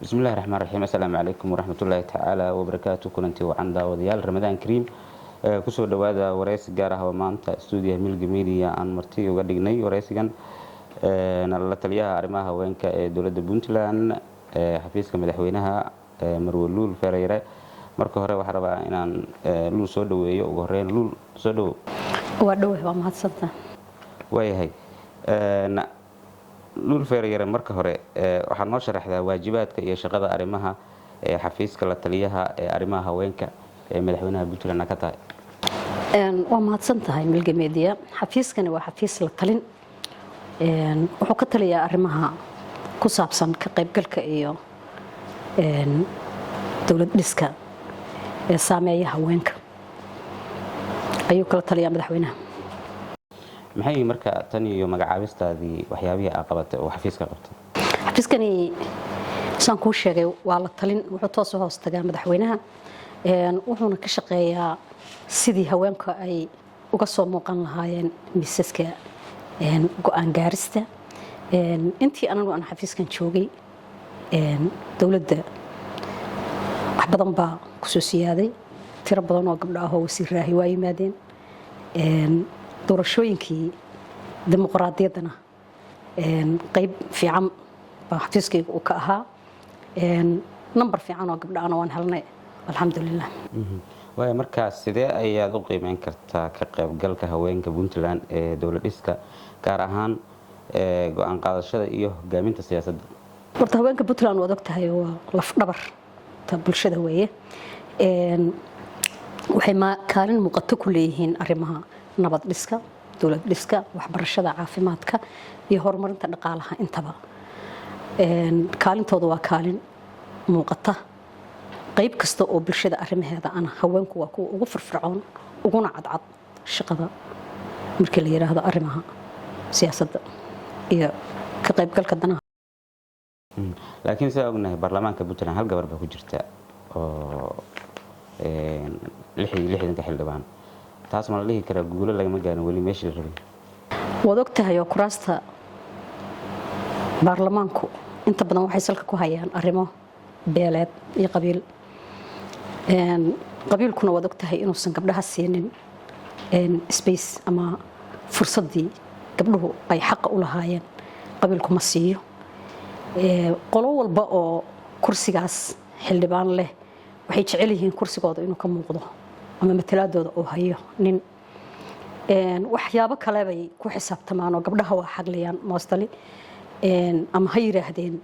Bismillahi raxmaan raxiim. Assalaamu calaykum waraxmatullaahi tacaala wabarakaatu. Kulanti wacan, daawadayaal. Ramadaan kariim. Kusoo dhawaada wareysi gaar ah oo maanta stuudiyaha Milga Media aan marti uga dhignay wareysigan la taliyaha arrimaha haweenka ee dowladda Puntland, xafiiska madaxweynaha, Marwe Luul Feereyre. Marka hore waxaan rabaa inaan Luul soo dhaweeyo. Ugu horeyn, Luul, soo dhawow. Waa dhowah, waa mahadsanta. Waayahay, Luul Feereyre, marka hore waxaad noo sharaxdaa waajibaadka iyo shaqada arrimaha xafiiska la taliyaha ee arrimaha haweenka ee madaxweynaha Puntland ka tahay. Waa mahadsan tahay, Milga Media. Xafiiskani waa xafiis la talin. Wuxuu ka taliyaa arrimaha ku saabsan ka qaybgalka iyo dowlad dhiska ee saameeya haweenka ayuu kala taliyaa madaxweynaha. Maxay marka tan iyo magacaabistaadii waxyaabihii aa qabatay oo xafiiska qabtay? Xafiiskani, saan kuu sheegay, waa la talin. Wuxuu toos u hoos tagaa madaxweynaha, wuxuuna ka shaqeeyaa sidii haweenka ay uga soo muuqan lahaayeen miisaska go-aan gaarista. Intii anagu aan xafiiskan joogay, dowladda wax badan baa kusoo siyaaday. Tiro badan oo gabdho ahoo wasiiraahi waa yimaadeen. Doorashooyinkii dimuqraadiyaddana qeyb fiican baa xafiiskayga uu ka ahaa. Number fiican oo gabdho ahna waan helnay, alxamdulilah. Waaya, markaa sidee ayaad u qiimeyn kartaa ka qaybgalka haweenka Puntland ee dowlad dhiska, gaar ahaan go-aan qaadashada iyo hogaaminta siyaasadda? Horta haweenka Puntland, waad ogtahay, waa lafdhabar ta bulshada weeye. Waxay kaalin muuqato ku leeyihiin arrimaha nabad dhiska, dowlad dhiska, waxbarashada, caafimaadka iyo horumarinta dhaqaalaha intaba. Kaalintooda waa kaalin muuqata. Qayb kasta oo bulshada arrimaheeda ana haweenku waa kuwa ugu firfircoon uguna cadcad shaqada markii la yidhaahdo arrimaha siyaasadda iyo ka qaybgalka danaha. Laakiin sidaa ognahay, baarlamaanka Puntland hal gabar baa ku jirta oo 66-ka xildhibaan. Taas ma la dhihi karaa guulo lagama gaarin weli meeshii la rabay? Waad og tahay oo kuraasta baarlamaanku inta badan waxay salka ku hayaan arrimo beeleed iyo qabiil. Qabiilkuna waad og tahay inuusan gabdhaha siinin space ama fursaddii gabdhuhu ay xaqa u lahaayeen. Qabiilku ma siiyo. Qolo walba oo kursigaas xildhibaan leh waxay jecel yihiin kursigooda inuu ka muuqdo ama matalaadooda uu hayo nin. Waxyaabo kale bay ku xisaabtamaan oo gabdhaha waa xagliyaan mostly, ama ha yiraahdeen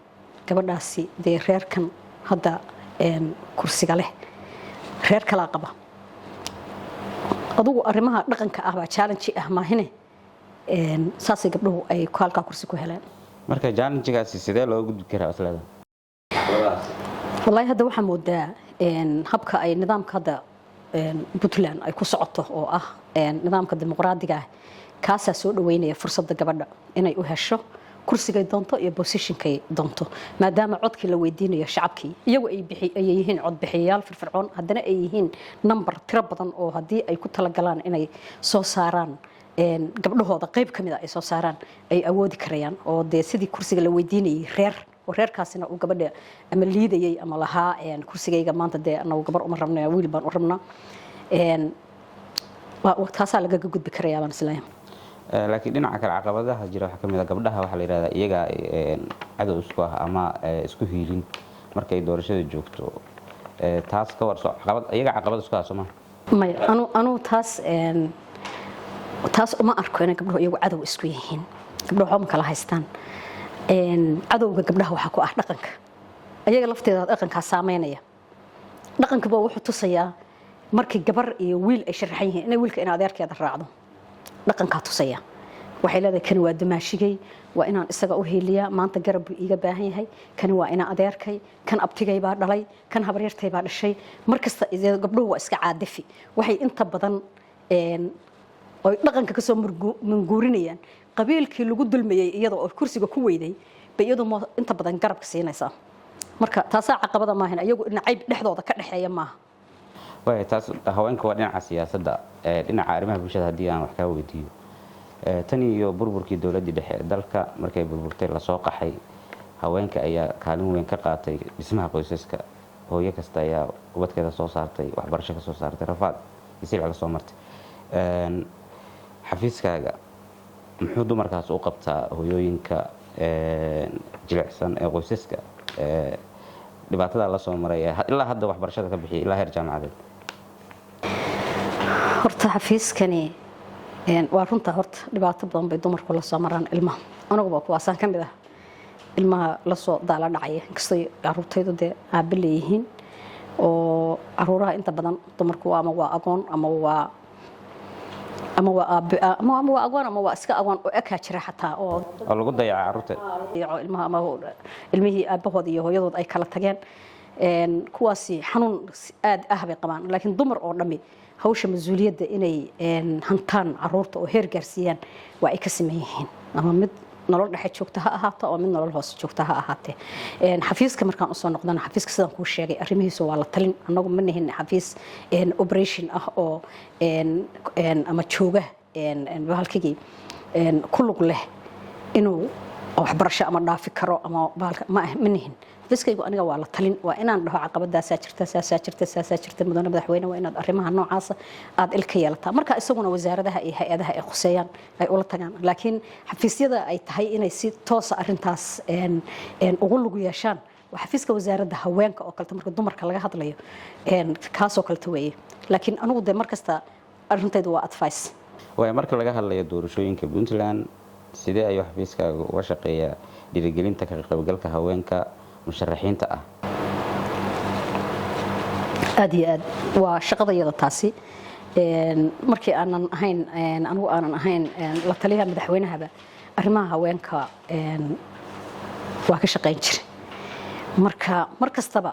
gabadhaasi dee reerkan hadda kursiga leh reer kalaa qaba. Adugu arrimaha dhaqanka ah baa challenge ah maahine, saasay gabdhuhu ay halkaa kursi ku heleen. Marka challenge-gaasi sidee looga gudbi karaa isleeda? Wallaahi, hadda waxaa moodaa habka ay nidaamka hadda Puntland ay ku socoto oo ah nidaamka dimuqraadiga ah, kaasaa soo dhaweynaya fursadda gabadha inay u hesho kursigay doonto iyo position-kay doonto, maadaama codkii la weydiinayo shacabkii, iyagu ay yihiin codbixiyayaal firfircoon, haddana ay yihiin number tiro badan oo haddii ay ku talagalaan inay soo saaraan gabdhahooda, qayb ka mid a ay soo saaraan, ay awoodi karayaan. Oo dee sidii kursiga la weydiinayay reer oo reerkaasina uu gabadha ama liidayay ama lahaa kursigayga maanta dee anagu gabar uma rabna, wiil baan u rabnaa, taasaa lagaga gudbi karayaa baan isleeyahay. Laakiin dhinaca kale, caqabadaha jira waxaa ka mid a gabdhaha waxaa la yidhahdaa iyagaa cadow isku ah ama isku hiilin markay doorashada joogto. Taas ka warso, caqabad iyaga caqabad isku ah, sooma? Maya, anu taas taas uma arko inay gabdhuhu iyagu cadow isku yihiin. Gabdhuhu waxba ma kala haystaan. Cadowga gabdhaha waxaa ku ah dhaqanka. Ayaga lafteeda dhaqankaa saameynaya. Dhaqankiiba wuxuu tusayaa markii gabar iyo wiil ay sharaxan yihiin inay wiilka in adeerkeeda raacdo. Dhaqankaa tusaya. Waxay leedahay, kani waa dumaashigay, waa inaan isaga u hiiliyaa, maanta garab buu iiga baahan yahay, kani waa ina adeerkay, kan abtigay baa dhalay, kan habaryartay baa dhashay. Markasta gabdhuhu waa iska caadafi. Waxay inta badan oy dhaqanka kasoo manguurinayaan qabiilkii lagu dulmayay iyadoo oo kursiga ku weyday bay iyadu inta badan garabka siinaysaa. Marka taasaa caqabada maahan, iyagu nacayb dhexdooda ka dhexeeya maaha. Waaya, taas haweenka waa dhinaca siyaasadda. Dhinaca arrimaha bulshada haddii aan wax kaa weydiiyo, tan iyo burburkii dowladdii dhexe ee dalka markay burburtay, lasoo qaxay, Haweenka ayaa kaalin weyn ka qaatay dhismaha qoysaska. Hooyo kasta ayaa ubadkeeda soo saartay, waxbarasho ka soo saartay, rafaad iyo silc la soo martay. Xafiiskaaga muxuu dumarkaas u qabtaa, hooyooyinka jilicsan ee qoysaska dhibaatada la soo maray ee ilaa hadda waxbarashada ka bixiyay ilaa heer jaamacadeed? Horta xafiiskani waa runta, horta dhibaato badan bay dumarku la soo maraan ilmaha. Anaguba kuwaasaan ka mid ah ilmaha lasoo daala dhacaya, inkastoo caruurtaydu dee aabbe leeyihiin. Oo caruuraha inta badan dumarku ama waa agoon ama waa aabe ama waa agoon ama waa iska agoon oo ekaa jira xataa oo oo lagu dayaca carruurta. Dayaco ilmaha ama ilmihii aabbahood iyo hooyadood ay kala tageen. Kuwaasi xanuun aad ah bay qabaan, laakiin dumar oo dhammi hawsha mas-uuliyadda inay hantaan caruurta oo heer gaarsiiyaan waa ay ka siman yihiin, ama mid nolol dhexe joogta ha ahaato ama mid nolol hoose joogta ha ahaatee. Xafiiska markaan usoo noqdana, xafiiska sidaan kuu sheegay arrimihiisu waa la talin. Annagu ma nihin xafiis operation ah oo ama jooga bahalkigii ku lug leh inuu waxbarasho ama dhaafi karo ama bahalka ma ah, ma nihin. Xafiiskaygu aniga waa la talin, waa inaan dhaho caqabadaasaa jirta, saasaa jirta, saasaa jirta, mudane madaxweyne, waa inaad arrimaha noocaasa aad il ka yeelataa. Marka isaguna wasaaradaha iyo hay-adaha ay khuseeyaan ay ula tagaan, laakiin xafiisyada ay tahay inay si toosa arrintaas ugu lug yeeshaan waa xafiiska wasaaradda haweenka oo kaleto, marka dumarka laga hadlayo kaasoo kaleto weeye. Laakiin anigu dee mar kasta arrintaydu waa advice. Waaya, marka laga hadlayo doorashooyinka Puntland, sidee ayuu xafiiskaaga uga shaqeeyaa dhiirigelinta ka qaybgalka haweenka musharaxiinta ah? Aad iyo aad waa shaqadayada taasi. Markii aanan ahayn anigu aanan ahayn la taliyaha madaxweynahaba, arrimaha haweenka waa ka shaqayn jiray. Marka mar kastaba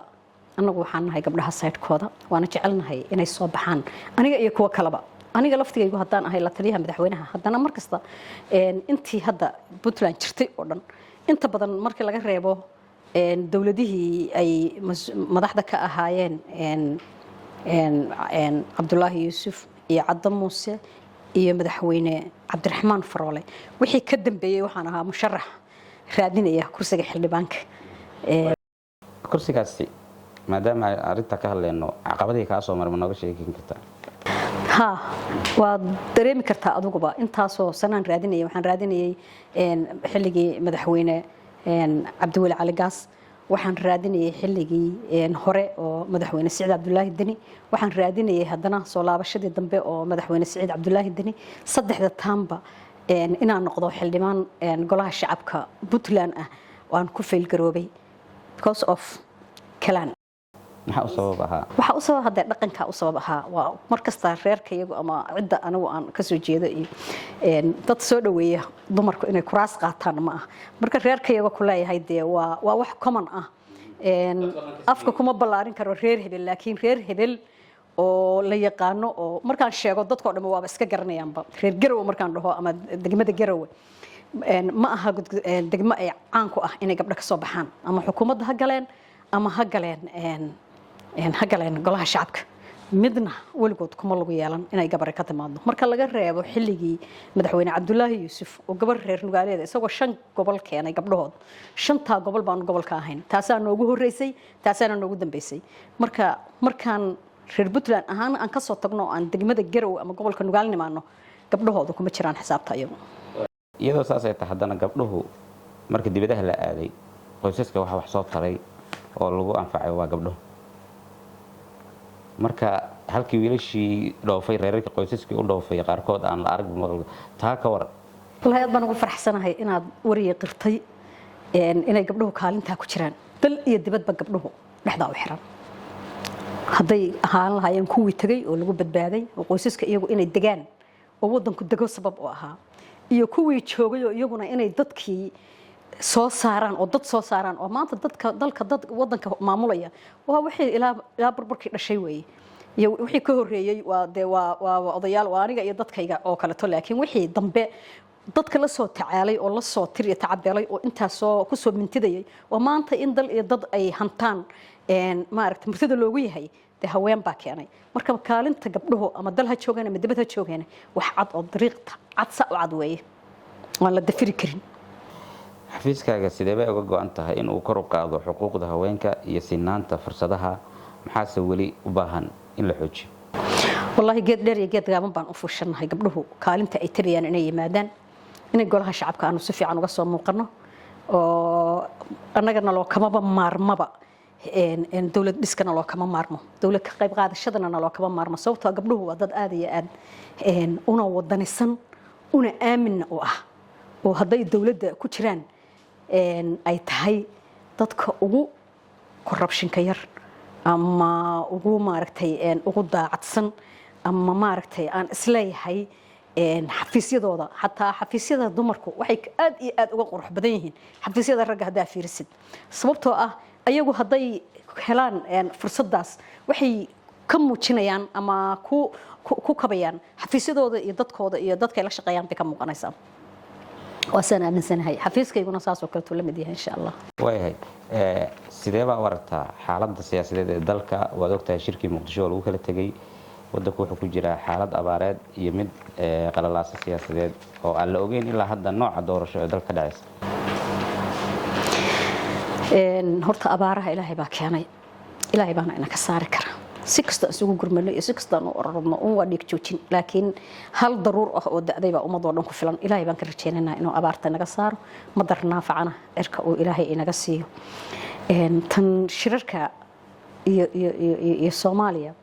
annagu waxaan nahay gabdhaha side-kooda, waana jecelnahay inay soo baxaan, aniga iyo kuwo kaleba. Aniga laftigaygu haddaan ahay la taliyaha madaxweynaha, haddana mar kasta intii hadda Puntland jirtay oo dhan, inta badan markii laga reebo dowladihii ay madaxda ka ahaayeen Cabdulaahi Yuusuf iyo Caddo Muuse iyo madaxweyne Cabdiraxmaan Faroole, wixii ka dambeeyey waxaan ahaa musharax raadinaya kursiga xildhibaanka. Kursigaasi, maadaama arrinta ka hadlayno, caqabadihii kaa soo maray ma nooga sheekin kartaa? Ha, waad dareemi kartaa adiguba intaasoo sanaan raadinayay. Waxaan raadinayay xilligii madaxweyne Cabdiweli Cali Gaas, waxaan raadinayay xilligii hore oo madaxweyne Siciid Cabdulaahi Deni, waxaan raadinayay haddana soo laabashadii dambe oo madaxweyne Siciid Cabdulaahi Deni. Saddexda taamba inaan noqdo xildhibaan golaha shacabka Puntland ah waan ku fail garoobay because of clan. Maxaa u sabab ahaa? Waxaa u sabab haddee dhaqankaa u sabab ahaa. Waa mar kasta reerka iyagu ama cidda anigu aan kasoo jeedo iyo dad soo dhaweeya dumarku inay kuraas qaataan ma ah. Marka reerka iyaga ku leeyahay dee waa wax common ah. Afka kuma ballaarin karo reer hebel, laakiin reer hebel oo la yaqaano oo markaan sheego dadkoo dhan waaba iska garanayaanba. Reer Garowe markaan dhaho ama degmada Garowe, ma aha degmo ay caan ku ah inay gabdho ka soo baxaan, ama xukuumadda ha galeen ama ha galeen golaha shacabka, midna weligood kuma lagu yeelan inay gabari ka timaado, marka laga reebo xilligii madaxweyne Cabdulaahi Yuusuf oo gabar reer Nugaaleeda isagoo shan gobol keenay gabdhahood. Shantaa gobol baanu gobolka ahayn, taasaa noogu horreysay, taasaana noogu dambeysay. Marka markaan reer Puntland ahaan aan kasoo tagno oo aan degmada Garowe ama gobolka Nugaal nimaano, gabdhahooda kuma jiraan xisaabta iyagu. Iyadoo saasay tahay, haddana gabdhuhu marka dibadaha la aaday, qoysaska waxa wax soo taray oo lagu anfacay waa gabdho. Marka halkii wiilashii dhoofay, reerarkii qoysaskii u dhoofay qaarkood aan la arag maqal, taa ka waran? Wallaahi aad baan ugu faraxsanahay inaad wariye qirtay inay gabdhuhu kaalintaa ku jiraan. Dal iyo dibadba gabdhuhu dhexdaa u xiran hadday ahaan lahaayeen kuwii tegay oo lagu badbaaday oo qoysaska iyagu inay degaan oo waddanku dego sabab u ahaa, iyo kuwii joogay oo iyaguna inay dadkii soo saaraan oo dad soo saaraan oo maanta dadka dalka dad waddanka maamulaya, waa wixii ilaa burburkii dhashay weeye iyo wixii ka horreeyey. Waa dee waa odayaal, waa aniga iyo dadkayga oo kaleeto, laakiin wixii dambe dadka la soo tacaalay oo la soo tir iyo tacabeelay oo intaasoo kusoo mintidayay oo maanta in dal iyo dad ay hantaan maaragta martida loogu yahay, dee haween baa keenay. Marka kaalinta gabdhuhu ama dal ha joogaan ama dibad ha joogaan, wax cad oo dariiqta cad sa u cad weeye, waan la dafiri karin. Xafiiskaaga sidee bay uga go-an tahay in uu kor u qaado xuquuqda haweenka iyo sinaanta fursadaha? Maxaase weli u baahan in la xoojiyo? Wallaahi, geed dheer iyo geed gaaban baan u fuushanahay gabdhuhu kaalinta ay tabayaan inay yimaadaan, inay golaha shacabka aanu si fiican uga soo muuqano, oo annagana loo kamaba maarmaba, dowlad dhiskana loo kama maarmo, dowlad ka qayb qaadashadana loo kama maarmo, sababtoo gabdhuhu waa dad aad iyo aad una wadanisan, una aaminna u ah, oo hadday dowladda ku jiraan ay tahay dadka ugu corruptionka yar ama ugu, maaragtay, ugu daacadsan, ama, maaragtay, aan isleeyahay xafiisyadooda, xataa xafiisyada dumarku waxay aad iyo aad uga qurux badan yihiin xafiisyada ragga haddaa fiirisid, sababtoo ah ayagu hadday helaan fursadaas waxay ka muujinayaan ama ku kabayaan xafiisyadooda iyo dadkooda iyo dadkay la shaqeeyaan bay ka muuqanaysaa. Waa saan aaminsanahay, xafiiskayguna saas oo kaleetuu la mid yahay, insha Allah. Waayahay, sidee baa u aragtaa xaaladda siyaasadeed ee dalka? Waad ogtahay shirkii Muqdisho oo lagu kala tegey, waddanku wuxuu ku jiraa xaalad abaareed iyo mid qalalaaso siyaasadeed oo aan la ogeyn ilaa hadda nooca doorasho ee dalka ka dhacaysa. Horta abaaraha Ilaahay baa keenay, Ilaahay baana ina ka saari kara. Si kastoo isugu gurmano iyo si kastoo u ororno un waa dhiig joojin, laakiin hal daruur ah oo da'day baa ummadoo dhan ku filan. Ilaahay baan ka rajaynaynaa inuu abaarta naga saaro, madar naafacana cirka uu Ilaahay inaga siiyo. Tan shirarka iyo Soomaaliya,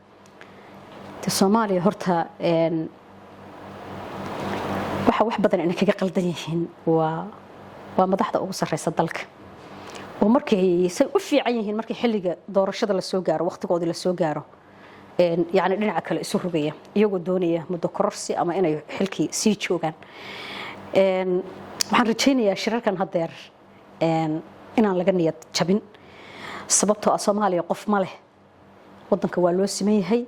Soomaaliya horta waxa wax badan ina kaga qaldan yihiin waa madaxda ugu sarreysa dalka, oo markay say u fiican yihiin markii xilliga doorashada lasoo gaaro, waqtigoodii lasoo gaaro, yacni dhinaca kale isu rogaya, iyagoo doonaya muddo kororsi ama inay xilkii sii joogaan. Waxaan rajaynayaa shirarkan haddeer inaan laga niyad jabin, sababtoo ah Soomaaliya qof ma leh, wadanka waa loo siman yahay,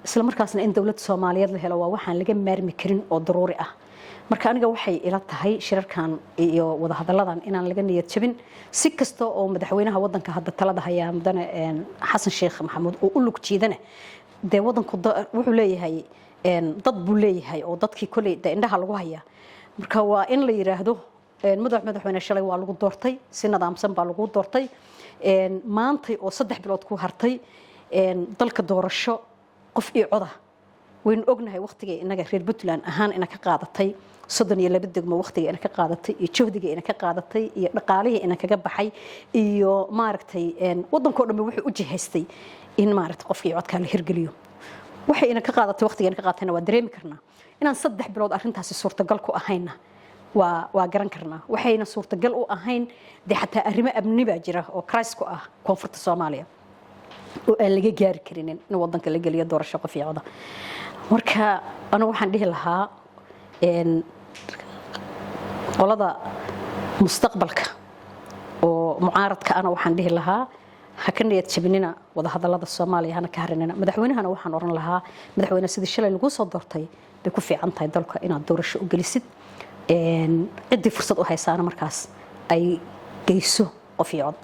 isla markaasna in dowlad Soomaaliyeed la helo waa waxaan laga maarmi karin oo daruuri ah. Marka aniga waxay ila tahay shirarkan iyo wadahadalladan inaan laga niyad jabin, si kasta oo madaxweynaha wadanka hadda talada hayaa, mudane Xasan Sheekh Maxamuud, uu u lug jiidana, dee wadanku wuxuu leeyahay dad buu leeyahay, oo dadkii kolley dee indhaha lagu hayaa. Marka waa in la yiraahdo, madaxweyne, shalay waa lagu doortay, si nidaamsan baa lagu doortay, maantay oo 3 bilood ku hartay dalka doorasho qof iyo coda. Waynu ognahay waqtiga inaga reer Puntland ahaan ina ka qaadatay 32 degmo, waqtiga ina ka qaadatay iyo juhdiga ina ka qaadatay iyo dhaqaalihii ina kaga baxay iyo, maaragtay, wadankoo dhanba wuxuu u jihaystay in, maaragtay, qofkii codkaa la hirgeliyo. Waxay ina ka qaadatay, waqtiga ina ka qaadatayna waa dareemi karnaa. Inaan 3 bilood arrintaasi suurtagal ku ahayna waa garan karnaa. Waxayna suurtagal u ahayn dee xataa arrimo amni baa jira oo crisis ku ah koonfurta Soomaaliya oo aan laga gaari karinin in wadanka la geliyo doorasho qof iyo coda. Marka anigu waxaan dhihi lahaa qolada mustaqbalka oo mucaaradka ana waxaan dhihi lahaa ha ka niyad jabinina wadahadalada Soomaaliya, hana ka harinina. Madaxweynahana waxaan oran lahaa, madaxweyne, sidii shalay lagu soo doortay bay ku fiican tahay dalka inaad doorasho u gelisid, ciddii fursad u haysaana markaas ay geyso qof iyo cod.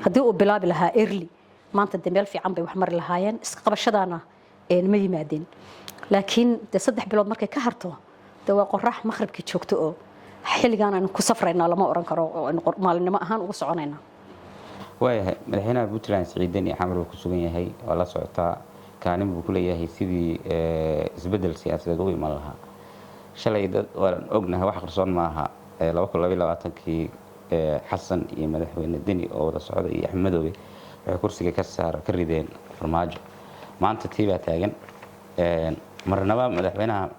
Haddii uu bilaabi lahaa early, maanta dee meel fiican bay wax mari lahaayeen, isqabashadaana ma yimaadeen. Laakiin dee 3 bilood markay ka harto, dee waa qorax maqribkii joogto oo xilligaan aynu ku safraynaa lama oran karo, oo aynu maalinimo ahaan ugu soconaynaa. Waayahay, madaxweynaha Puntland Siciid Deni Xamar uu ku sugan yahay, waa la socotaa, kaalin buu ku leeyahay sidii isbeddel siyaasadeed ugu iman lahaa. Shalay dad waan ognahay, wax qarsoon maaha, 2022-kii Xasan iyo madaxweyne Deni oo wada socda iyo Axmed Madoobe waxay kursiga ka saar ka rideen Farmaajo. Maanta tii baa taagan. Marnaba madaxweynaha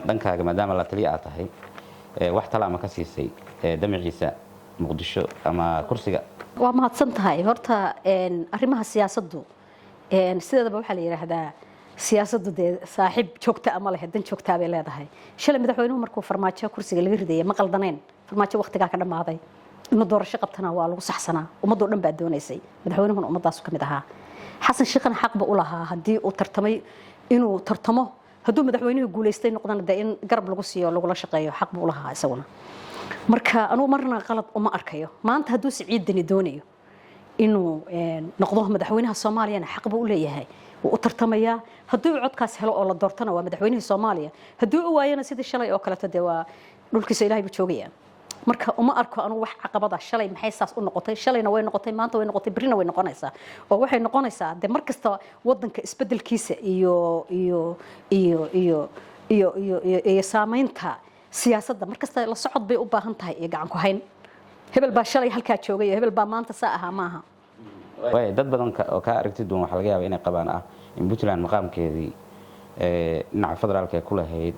dhankaaga, maadaama la taliya aad tahay, wax tala ama ka siisay damaciisa Muqdisho ama kursiga? Waa mahadsan tahay. Horta arrimaha siyaasaddu sideedaba waxaa la yidhaahdaa siyaasaddu dee saaxiib joogta ama leh dan joogtaa bay leedahay. Shalay madaxweynuhu markuu Farmaajo kursiga laga ridaya ma qaldaneen. Farmaajo waqtigaa ka dhammaaday, inuu doorasho qabtana waa lagu saxsanaa, ummadoo dhan baa doonaysay, madaxweynuhuna ummadaasu ka mid ahaa. Xasan Sheekhna xaqba u lahaa haddii uu tartamay inuu tartamo, hadduu madaxweynuhu guulaystay noqdana dee in garab lagu siiyo, lagula shaqeeyo xaq buu u lahaa isaguna. Marka anugu marna qalad uma arkayo. Maanta hadduu Siciid Deni doonayo inuu noqdo madaxweynaha Soomaaliyana, xaq buu u leeyahay, wuu u tartamayaa. Haddii uu codkaas helo oo la doortana, waa madaxweynihii Soomaaliya. Haddii uu waayana, sidii shalay oo kaleeto, dee waa dhulkiisa Ilaahay buu joogayaa. Marka uma arko anugu wax caqabada. Shalay maxay saas u noqotay? Shalayna way noqotay, maanta way noqotay, berrina way noqonaysaa. Oo waxay noqonaysaa dee mar kasta wadanka isbedelkiisa iyo saamaynta siyaasadda mar kasta la socod bay u baahan tahay iyo gacan ku hayn. Hebel baa shalay halkaa joogay iyo hebel baa maanta saa ahaa maaha. Waay, dad badan oo kaa aragti duwan waxaa laga yaabaa inay qabaan in Puntland maqaamkeedii dhinaca federaalka ay ku lahayd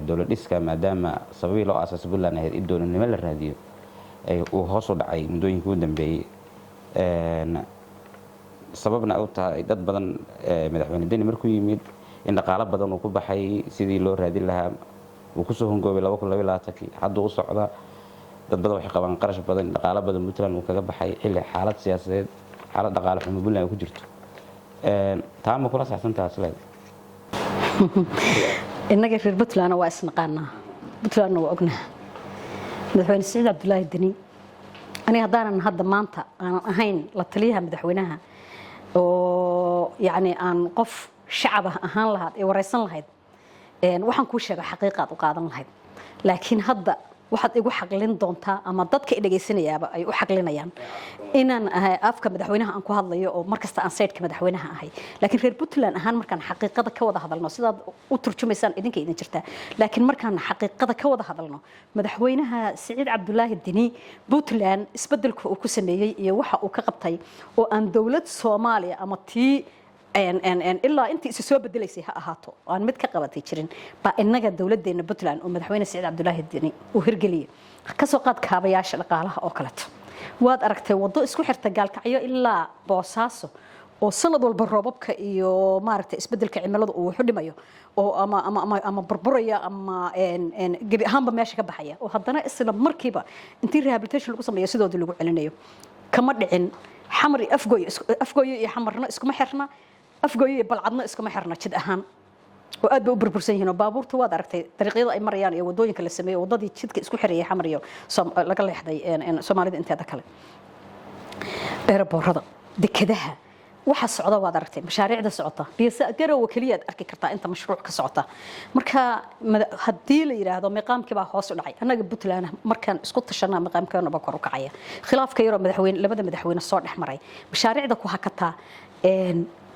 dowlad dhiska, maadaama sababihii loo aasaasay Puntland ahayd in dowladnimo la raadiyo, uu hoos u dhacay muddooyinkii u dambeeyey. Sababna u tahay dad badan madaxweyne Deni markuu yimid in dhaqaalo badan uu ku baxay sidii loo raadin lahaa, uu kusoo hongoobay 2022-kii, hadduu u socda. Dad badan waxay qabaan qarash badan, dhaqaalo badan Puntland uu kaga baxay xilli xaalad siyaasadeed, xaalad dhaqaale xumo Puntland ay ku jirto. Taa ma kula saxsan taha isleed? Innaga reer Puntlandna waa isnaqaanaa, Puntlandna waa ognaha. Madaxweyne Siciid Cabdulaahi Deni, aniga haddaanan hadda maanta aanan ahayn la taliyaha madaxweynaha oo yacni aan qof shacab ah ahaan lahaad ee wareysan lahayd, waxaan kuu sheega xaqiiqaad u qaadan lahayd. Laakiin hadda waxaad igu xaqlin doontaa ama dadka i dhegaysanayaaba ay u xaqlinayaan inaan ahay afka madaxweynaha aan ku hadlayo oo markasta aan side-ka madaxweynaha ahay. Laakiin reer Puntland ahaan markaan xaqiiqada ka wada hadalno, sidaad u turjumaysaan idinka idin jirtaa, laakiin markaan xaqiiqada ka wada hadalno, madaxweynaha Siciid Cabdulaahi Deni Puntland isbedelka uu ku sameeyey iyo waxa uu ka qabtay oo aan dowlad Soomaaliya ama tii ilaa intii isu soo bedelaysay ha ahaato oo aan mid ka qabatay jirin baa innaga dowladeena Puntland oo madaxweyne Siciid Cabdulaahi Deni uu hirgeliyey. Kasoo qaad kaabayaasha dhaqaalaha oo kaleeto, waad aragtay waddo isku xirta Gaalkacyo ilaa Boosaaso oo sanad walba roobabka iyo maaragtay isbedelka cimilada uu wuxu dhimayo oo ama burburaya ama gebi ahaanba meesha ka baxaya, oo haddana isla markiiba intii rehabilitation lagu sameeyo sidoodii lagu celinayo. Kama dhicin Xamar iyo Afgooyo. Afgooyo iyo Xamarna iskuma xirna, Afgooyo iyo Balcadna iskuma xirna jid ahaan oo aad bay u burbursan yihiin. Oo baabuurta waad aragtay dariiqyada ay marayaan iyo wadooyinka la sameeyo, wadadii jidka isku xirayay Xamar iyo laga leexday Soomaalida inteeda kale. Airport-yada, dekedaha, waxa socda waad aragtay, mashaariicda socota biyasa Garowe keliya aad arki kartaa inta mashruuc ka socota. Marka haddii la yidhaahdo miqaamkii baa hoos u dhacay, annaga Puntland markaan isku tashanaa miqaamkeena baa kor u kacaya. Khilaafka yaroo madaxweyne, labada madaxweyne soo dhex maray, mashaariicda ku hakataa,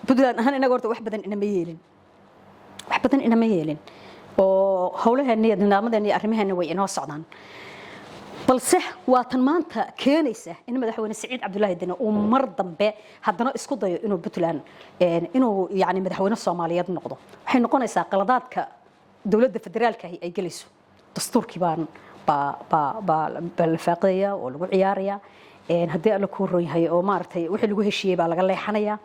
Puntland ahaan inaga horta wax badan inama yeelin, wax badan inama yeelin oo howlaheena iyo nidaamadeena iyo arrimaheena way inoo socdaan. Balse waa tan maanta keenaysa in madaxweyne Siciid Cabdulaahi Deni uu mar dambe haddana isku dayo inuu Puntland inuu yani madaxweyne Soomaaliyeed noqdo. Waxay noqonaysaa qaladaadka dowladda federaalka ahi ay gelayso. Dastuurkii baan baa la faaqidaya oo lagu ciyaaraya haddii Alla kuu ron yahay oo maaragtay wixii lagu heshiiyey baa laga leexanaya.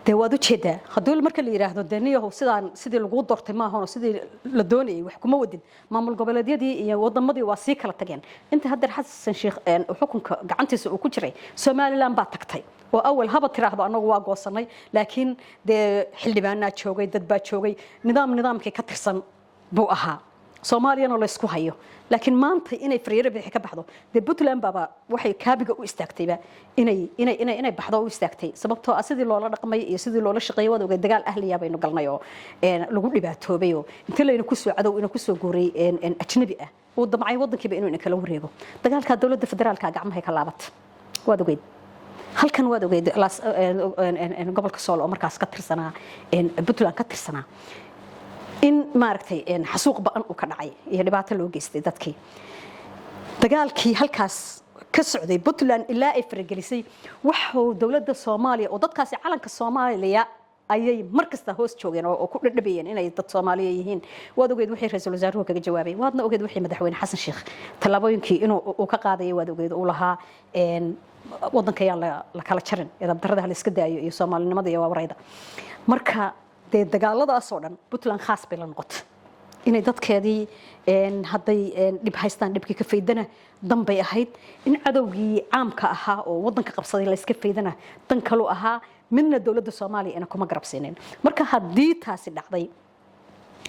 Dee waad ujeedaa haddii marka la yidhaahdo dee niyahow sidaan sidii laguu doortay maahan oo sidii la doonayay wax kuma wadin, maamul goboleedyadii iyo wadamadii waa sii kala tageen. Inta haddeer Xasan Sheekh xukunka gacantiisa uu ku jiray, Somaliland baa tagtay oo awal haba tiraahdo annagu waa goosanay, laakiin dee xildhibaanaa joogay, dad baa joogay, nidaam nidaamkii ka tirsan buu ahaa. Soomaaliyana laysku hayo, laakiin maanta inay faryaro bixi ka baxdo, dee Puntland baaba waxay kaabiga u istaagtayba inay baxdo u istaagtay, sababtoo ah sidii loola dhaqmay iyo sidii loola shaqeeyay waad ogay. Dagaal ahliya baynu galnay oo lagu dhibaatoobay oo intii layna kusoo cadow ina kusoo guuray ajnabi ah uu damcay wadankiiba inuu ina kala wareego. Dagaalka dowladda federaalka gacmahay ka laabat, waad ogeyd. Halkan waad ogeyd gobolka Sool oo markaas ka tirsanaa Puntland ka tirsanaa in maaragtay xasuuq ba'an uu ka dhacay iyo dhibaato loo geystay dadkii. Dagaalkii halkaas ka socday Puntland ilaa ay faragelisay waxuu dowladda Soomaaliya oo dadkaasi calanka Soomaaliya ayay mar kasta hoos joogeen oo ku dhadhabayeen inay dad Soomaaliya yihiin. Waad ogeed wixii ra-iisul wasaaruhu kaga jawaabay, waadna ogeed wixii madaxweyne Xasan Sheekh tallaabooyinkii inuu uu ka qaadayay. Waad ogeed uu lahaa wadanka yaan la kala jarin, edabdarrada ha la iska daayo iyo soomaalinimada iyo waawarayda. Marka dee dagaaladaasoo dhan Puntland khaas bay la noqotay inay dadkeedii hadday dhib haystaan dhibkii ka faydana dan bay ahayd, in cadowgii caamka ahaa oo wadanka qabsaday la iska faydana dan kalu ahaa. Midna dowladda Soomaaliya ina kuma garabsiinin. Marka haddii taasi dhacday,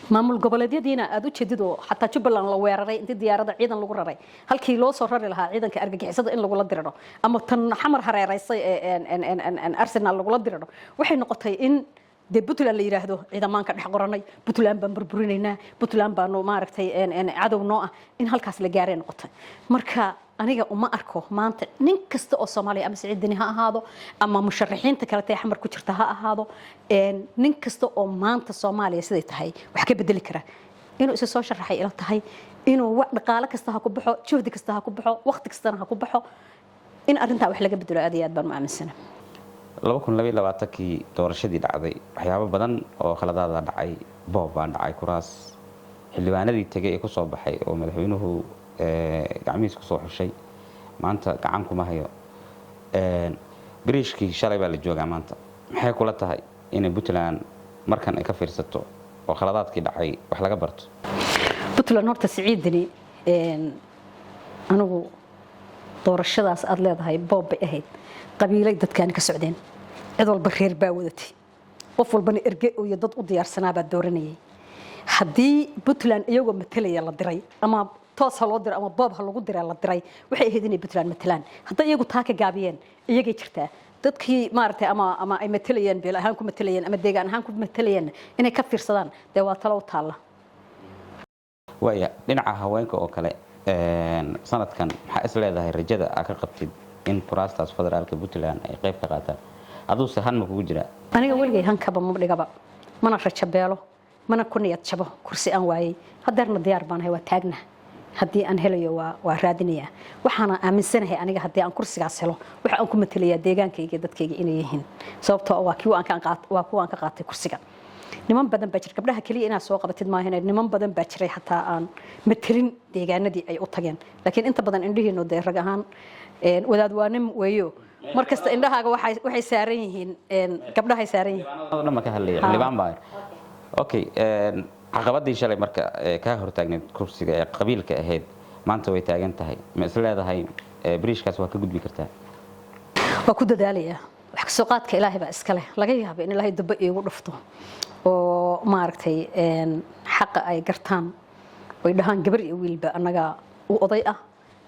maamul goboleedyadiina aad u jeedid oo xataa Jubbaland la weeraray, intii diyaaradda ciidan lagu raray halkii loo soo rari lahaa ciidanka argagixisada in lagula diriro ama tan Xamar hareereysay ee Arsenal lagula diriro, waxay noqotay in Dee Puntland la yidhaahdo ciidamaan ka dhex qoranay, Puntland baan burburinaynaa, Puntland baanu maaragtay cadow noo ah, in halkaas la gaaray noqotay. Marka aniga uma arko maanta nin kasta oo Soomaaliya, ama Siciid Deni ha ahaado ama musharaxiinta kale ee Xamar ku jirta ha ahaado, nin kasta oo maanta Soomaaliya siday tahay wax ka bedeli kara inuu isa soo sharaxay ila tahay, inuu dhaqaale kasta ha ku baxo, juhdi kasta ha ku baxo, waqti kastana ha ku baxo, in arrintaa wax laga bedelo aad iyo aad baan u aaminsana. 2022-kii doorashadii dhacday, waxyaabo badan oo khaladaada dhacay, boob baa dhacay, kuraas xildhibaanadii tegay ee kusoo baxay oo madaxweynuhu gacmihiis kusoo xushay maanta gacan kuma hayo. Biriishkii shalay baa la joogaa maanta. Maxay kula tahay inay Puntland markan ay ka fiirsato oo khaladaadkii dhacay wax laga barto? Puntland horta Siciidani, anigu doorashadaas aad leedahay boob bay ahayd, qabiilay dadkaani ka socdeen, cid walba reer baa wadatay, qof walbana erge iyo dad u diyaarsanaabaa dooranayay. Haddii Puntland iyagoo matalaya la diray, ama toos ha loo diro ama boob ha lagu dira la diray, waxay ahayd inay Puntland matalaan. Hadday iyagu taa ka gaabiyeen, iyagay jirtaa. Dadkii maaragtay ama ay matalayeen, beel ahaan ku matalayeen ama deegaan ahaan ku matalayeen, inay ka fiirsadaan dee waa talo u taalla. Waaya, dhinaca haweenka oo kale, sanadkan maxaa is leedahay rajada aa ka qabtid in kuraastaas federaalka Puntland ay qayb ka qaataan? Aduuse han ma kugu jiraa? Aniga weligay hankaba ma dhigaba, mana rajo beelo, mana ku niyad jabo kursi aan waayey. Hadeerna diyaar baanahay, waa taagna. Haddii aan helayo waa raadinayaa. Waxaana aaminsanahay aniga haddii aan kursigaas helo, waxa aan ku matelayaa deegaankayga iyo dadkayga inay yihiin, sababtoo ah waa kuwa aan ka qaatay kursiga. Niman badan baa jira, gabdhaha keliya inaad soo qabatid maahan, niman badan baa jiray xataa aan matelin deegaanadii ay u tageen. Laakiin inta badan indhihiinu dee rag ahaan wadaad waa nin weeyo, mar kasta indhahaaga waxay saaran yihiin gabdhahay saaran yihiin. Dhan baan ka hadlaya, xildhibaan baa. Okay, caqabadii shalay marka kaa hortaagneyd kursiga ee qabiilka ahayd maanta way taagan tahay. Ma is leedahay biriishkaas waa ka gudbi kartaa? Waa ku dadaalayaa. Wax kasoo qaadka Ilaahay baa iska leh. Laga yaaba in Ilaahay daba iigu dhufto oo maaragtay xaqa ay gartaan oy dhahaan gabar iyo wiilba annagaa u oday ah.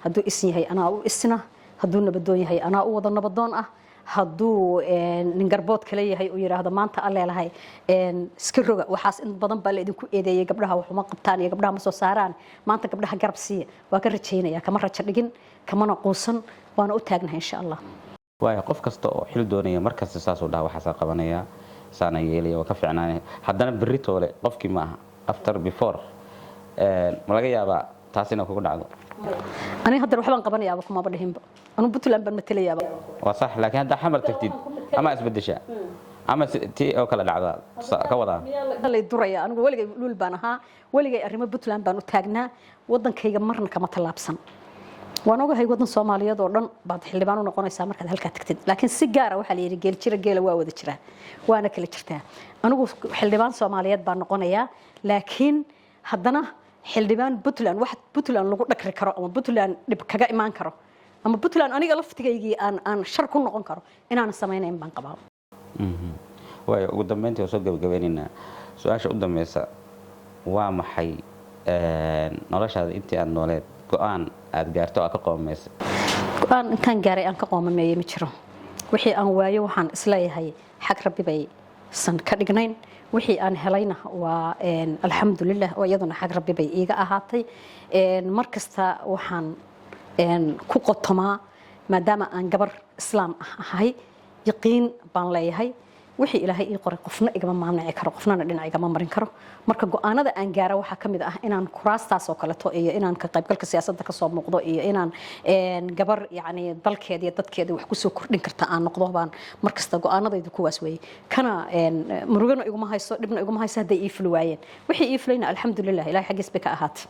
Hadduu isin yahay anaa u isna, hadduu nabadoon yahay anaa u wada nabadoon ah, hadduu nin garbood kale yahay uu yidhaahdo maanta alleelahay iska roga. Waxaas in badan baa la idinku eedeeyey, gabdhaha waxuma qabtaan iyo gabdhaha ma soo saaraan. Maanta gabdhaha garab siiya. Waa ka rajaynaya, kama rajo dhigin, kamana quusan, waana u taagnahay insha Allah. Waayo, qof kasta oo xil doonaya markasta saasuu dhaha, waxaasaa qabanaya, saana yeelaya, waa ka fiicnaanaya. Haddana berri toole qofkii ma aha after before. Ma laga yaabaa taas inay kugu dhacdo? Aniga haddana waxbaan qabanayaaba kumaba dhihinba, anu Puntland baan matelayaaba. Waa sax, laakiin haddaa Xamar tagtid ama isbedesha ama tii oo kale dhacdaa ka wadaa. Lay duraya. Anigu weligay luul baan ahaa, weligay arrimo Puntland baan u taagnaa, waddankayga marna kama tallaabsan. Waan ogahay waddan Soomaaliyeed oo dhan baad xildhibaan u noqonaysaa markaad halkaa tagtid, laakiin si gaara waxaa la yidhi geel jira geela waa wada jiraa, waana kala jirtaa. Anigu xildhibaan Soomaaliyeed baan noqonayaa, laakiin haddana xildhibaan Puntland, wax Puntland lagu dhakri karo ama Puntland dhib kaga imaan karo ama Puntland aniga laftigaygii aan shar ku noqon karo inaan samaynayn baan qabaa. Waayo, ugu dambeyntii waa soo gabagabeynaynaa. Su-aasha u dambeysa waa maxay noloshaada intii aada nooleed go-aan aada gaarto oo aad ka qoomaysay? Go-aan intaan gaaray aan ka qoomameeyey ma jiro. Wixii aan waayo waxaan isleeyahay xag Rabbi bay san ka dhignayn. Wixii aan helayna waa alxamdulilah, oo iyaduna xag Rabbi bay iiga ahaatay. Mar kasta waxaan ku qotomaa, maadaama aan gabar Islaam ah ahay, yaqiin baan leeyahay wixii Ilaahay ii qoray qofna igama maamnici karo, qofnana dhinac igama marin karo. Marka go-aanada aan gaara waxaa ka mid ah inaan kuraastaas oo kaleeto iyo inaan ka qaybgalka siyaasadda kasoo muuqdo iyo inaan gabar yacni dalkeeda iyo dadkeeda wax kusoo kordhin karta aan noqdo baan markasta go-aanadaydu kuwaas weeye. Kana murugana iguma hayso, dhibna iguma hayso hadday ii fuli waayeen. Wixii ii fulayna alxamdulilah, Ilahay xaggiis bay ka ahaatay.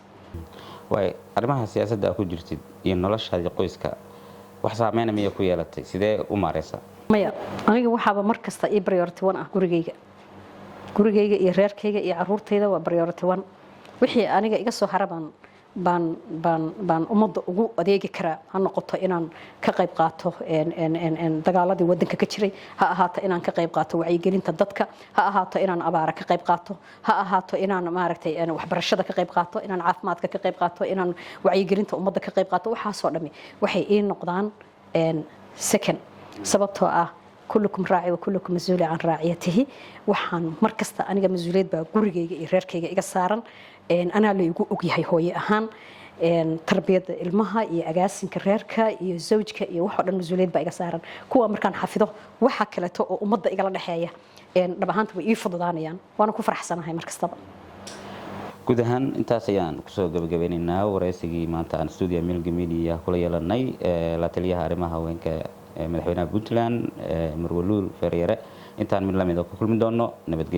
Waay, arrimaha siyaasadda aad ku jirtid iyo noloshaadii qoyska wax saameyna miyay ku yeelatay? Sidee u maareysaa? Maya, aniga waxaaba mar kasta ii priority one ah gurigayga. Gurigayga iyo reerkayga iyo caruurtayda waa priority one. Wixii aniga iga soo hara baan ummadda ugu adeegi karaa. Ha noqoto inaan ka qayb qaato dagaaladii wadanka ka jiray, ha ahaato inaan ka qayb qaato wacyigelinta dadka, ha ahaato inaan abaara ka qayb qaato, ha ahaato inaan maaragtay waxbarashada ka qayb qaato, inaan caafimaadka ka qayb qaato, inaan wacyigelinta ummadda ka qayb qaato. Waxaasoo dhami waxay ii noqdaan second, sababtoo ah Kullukum raaci wa kullukum mas-uuli can raaciyatihi. Waxaan mar kasta aniga mas-uuliyad baa gurigayga iyo reerkayga iga saaran. Anaa la igu ogyahay hooye ahaan tarbiyadda ilmaha iyo agaasinka reerka iyo zawjka iyo waxoo dhan, mas-uuliyad baa iga saaran. Kuwa markaan xafido, waxa kaleeto oo ummadda igala dhexeeya dhab ahaanta way ii fududaanayaan, waana ku faraxsanahay mar kastaba. Guud ahaan intaas ayaan kusoo gabagabeynaynaa wareysigii maanta aan stuudiya Milga Media kula yeelanay la taliyaha arrimaha haweenka ee madaxweynaha Puntland, Marwaluul Feeryare. Intaan mid lamid ku kulmi doono, nabadgelyo.